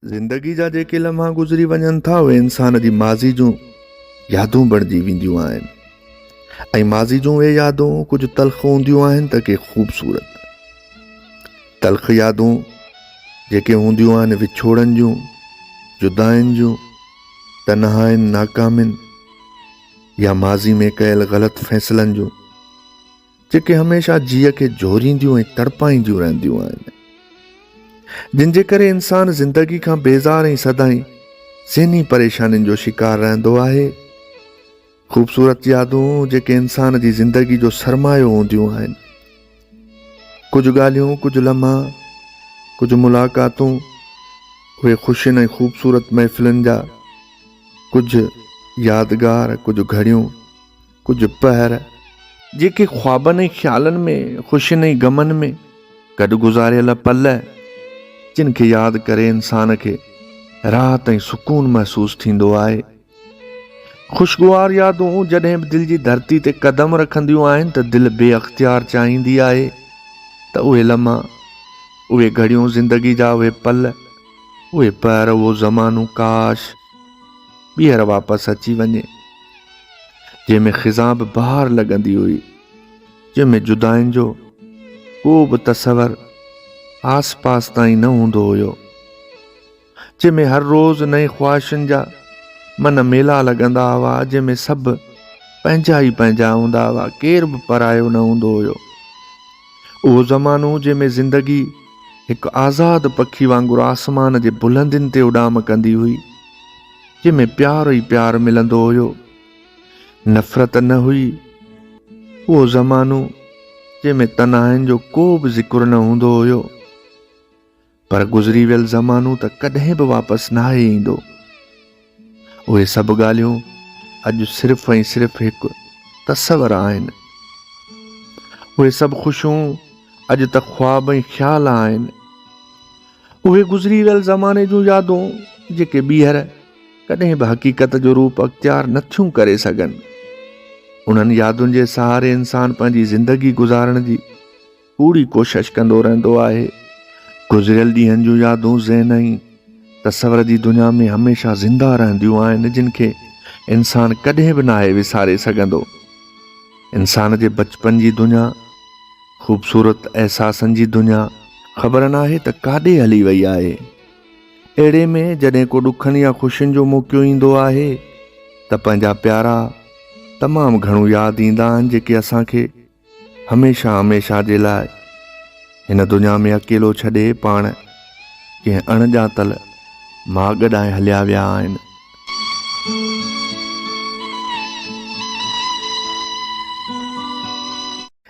زندگي جا جيڪي لمحا گذري وڃن ٿا اهي انسان جي ماضي جون يادون بڻجي وينديون آهن ۽ ماضي جون اهي يادون ڪجهه تلخ هونديون آهن ته ڪي خوبصورت. تلخ يادون جيڪي هونديون آهن وڇوڙن جون، جدائين جون، تنهائين، ناڪامين يا ماضي ۾ ڪيل غلط فيصلن جون. جيڪي هميشه جيء کي جهورينديون ۽ تڙپائينديون رهنديون آهن، جن جي ڪري انسان زندگي کان بيزار ۽ سدائين ذهني پريشانين جو شڪار رهندو آهي. خوبصورت يادون جيڪي انسان جي زندگي جو سرمايو هونديون آهن. ڪجهه ڳالهيون، ڪجهه لمحا، ڪجهه ملاقاتون، اهي خوشين ۽ خوبصورت محفلن جا ڪجهه يادگار، ڪجهه گهڙيون، ڪجهه پهر، جيڪي خوابن ۽ خيالن ۾، خوشين ۽ غمن ۾ گڏ گذاريل پل، جن کي ياد ڪري انسان کي راحت ۽ سڪون محسوس ٿيندو آهي. خوشگوار يادون جڏهن به دل جي ڌرتي تي قدم رکنديون آهن ته دل بي اختيار چاهيندي آهي ته اهي لمحا، اهي گهڙيون، زندگي جا اهي پل، اهي پهر، اهو زمانو ڪاش! ٻيهر واپس اچي وڃي، جنهن ۾ خزان به بهار لڳندي هئي، جنهن ۾ جدائين جو ڪو به تصور آس پاس تائين نه هوندو هيو، جنهن ۾ هر روز نئين خواهشن جا من ميلا لڳندا هئا، جنهن ۾ سڀ پنهنجا ئي پنهنجا هوندا هئا، ڪير به پرايو نه هوندو هيو. اهو زمانو جنهن ۾ زندگي هڪ آزاد پکي وانگر آسمان جي بلندين تي اڏام ڪندي هئي، جنهن ۾ پيار ئي پيار ملندو هيو، نفرت نه هئي. اهو زمانو جنهن ۾ تنهائين جو ڪو به ذڪر نه هوندو هيو. پر گذري ويل زمانو ته ڪڏهن به واپس ناهي ايندو. اهي سڀ ڳالهيون اڄ صرف ۽ صرف هڪ تصور آهن. اهي سڀ خوشيون اڄ ته خواب ۽ خيال آهن. اهي گذري ويل زماني جون يادون جيڪي ٻيهر ڪڏهن به حقيقت جو روپ اختيار نه ٿيون ڪري سگهن. انهن يادن جي سهاري انسان پنهنجي زندگي گذارڻ جي ڪوڙي ڪوشش ڪندو رهندو آهي. گذريل ڏينهن جون يادون ذهن ۽ تصور جي دنيا ۾ هميشه زنده رهنديون آهن جن کي انسان ڪڏهن به ناهي وساري سگهندو. انسان جي بچپن جي دنيا، خوبصورت احساسن جي دنيا خبر ناهي ته ڪاڏي هلي وئي آهي. اهڙي ۾ جڏهن ڪو ڏکن يا خوشين جو موقعو ايندو آهي ته پنهنجا پيارا تمام گهڻو ياد ايندا آهن جيڪي اسان کي هميشه هميشه جي لاء هن دنيا ۾ اڪيلو ڇڏي پاڻ ڪنهن اڻ ڄاتل ماڳ ڏانهن هليا ويا آهن.